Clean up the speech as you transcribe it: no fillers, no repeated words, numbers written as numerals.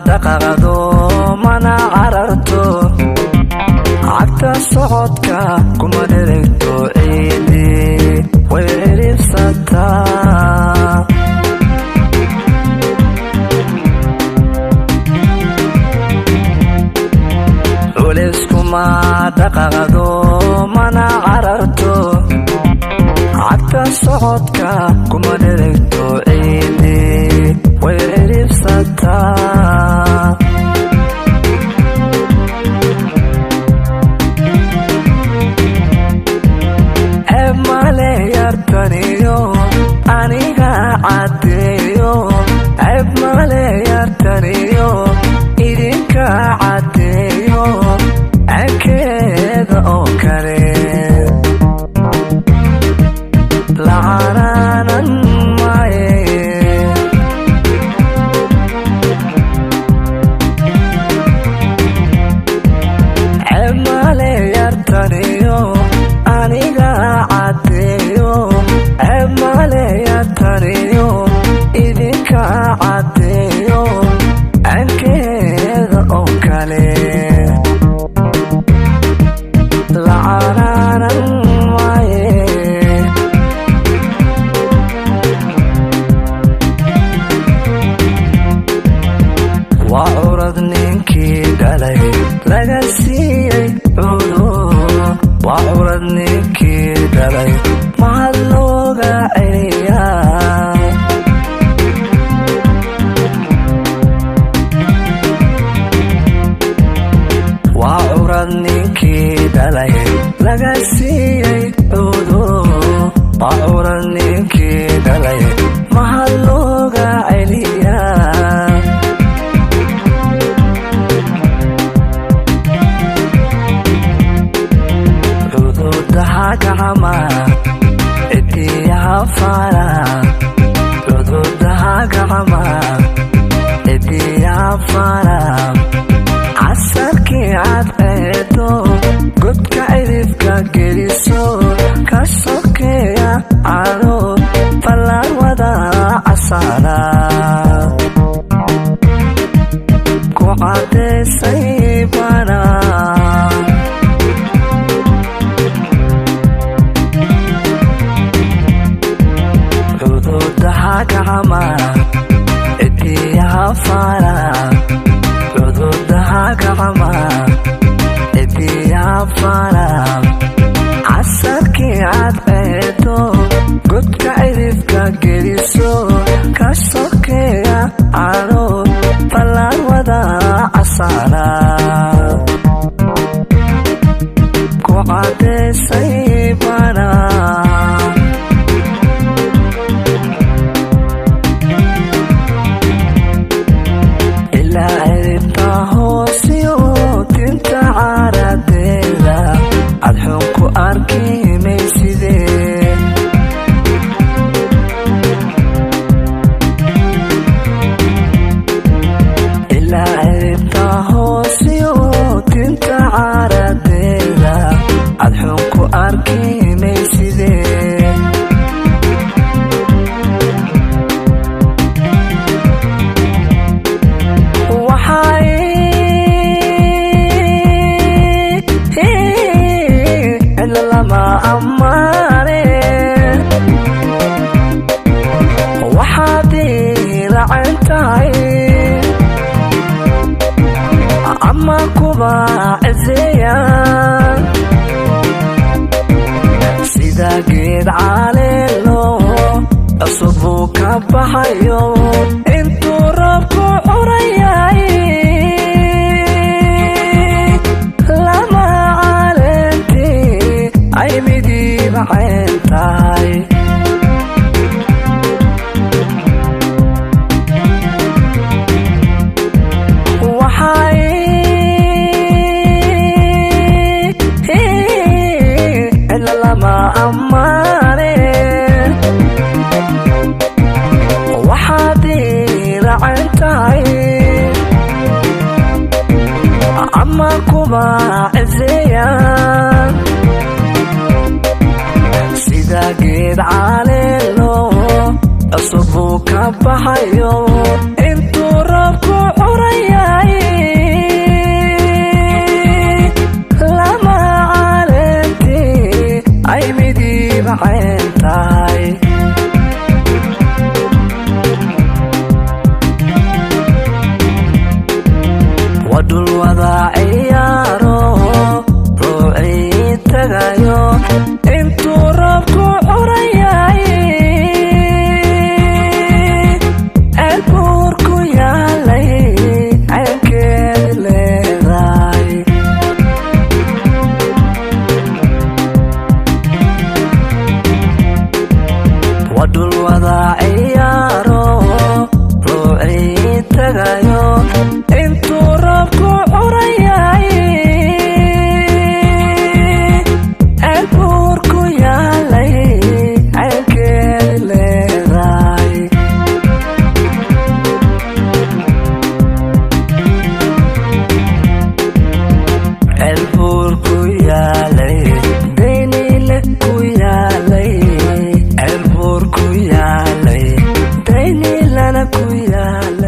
dhaqaaqdo, mana cararto. Cagta socodka kuma dheregto, ciidi way ciribsataa. Culeyskuma dhaqaaqdo, mana cararto. Cagta socodka kuma dheregto, ciidi way ciribsataa. Ceeb male yartaniyo, aniga caddeeyo. Ceeb male yartaniyo, idinka caddeeyo. Ceebkeeda oo kale lacanaanan maaye. Ceeb male yartaniyo, aniga caddeeyo. Ceeb male yartaniyo, idinka caddeeyo. Ceebkeeda oo kale lacanaanan maaye. Waa curad ninkii dhalay laga siiyey cudur. Waa curad ninkii dhalay, mahad looga celiyaa. Waa curad ninkii dhalay laga siiyey cudur. Waa curad ninkii dhalay, mahad looga celiyaa. Cududaha gacama, cidiyaha faara. Cududaha gacama, cidiyaha faara. Casarkii cadceedo godka cidhibka geliso, ka sokeeya cado fallaan wada casaana ku cadaysay bana. Cududaha gacama, cidiyaha faara. Cududaha gacama, cidiyaha faara. Casarkii cadceedo godka cidhibka geliso, ka sokeeya cado fallaan wada casaana ku cadaysay bana. Ilaa ciribta hoosiyo tinta caaradeeda, cadxun ku arki maysidee. Ilaa ciribta hoosiyo tinta caaradeeda, cadxun ku arki maysidee. Waxay cidla lama ammaane, waxaad iilacen tahay ama kuba ciseeya. Sida geed caleelo cusub buu ka baxayo intuu roobku curayay, lama caleentii ay midiiba ceen tahay. Waxay cidla lama ammaane, waxaad iilacen tahay ama kuba ciseeya. Sida geed caleelo cusub buu ka baxayo intuu roobku curayay, Intiiba ceen tahay. Waa dhul wada ciyaaro, ruucii tagayo intuu roobku curayay. Ceelbuur ku yaalay, ceynkeedi leedahay. Waa dhul wada ciyaaro, ruucii tagayo intuu roobku curayay. Ceelbuur ku yaalay, ceynkeedi leedahay. Ceelbuur ku yaalay, Dayniile ku yaalay, Ceelbuur ku yaalay, Dayniilana ku yaalay.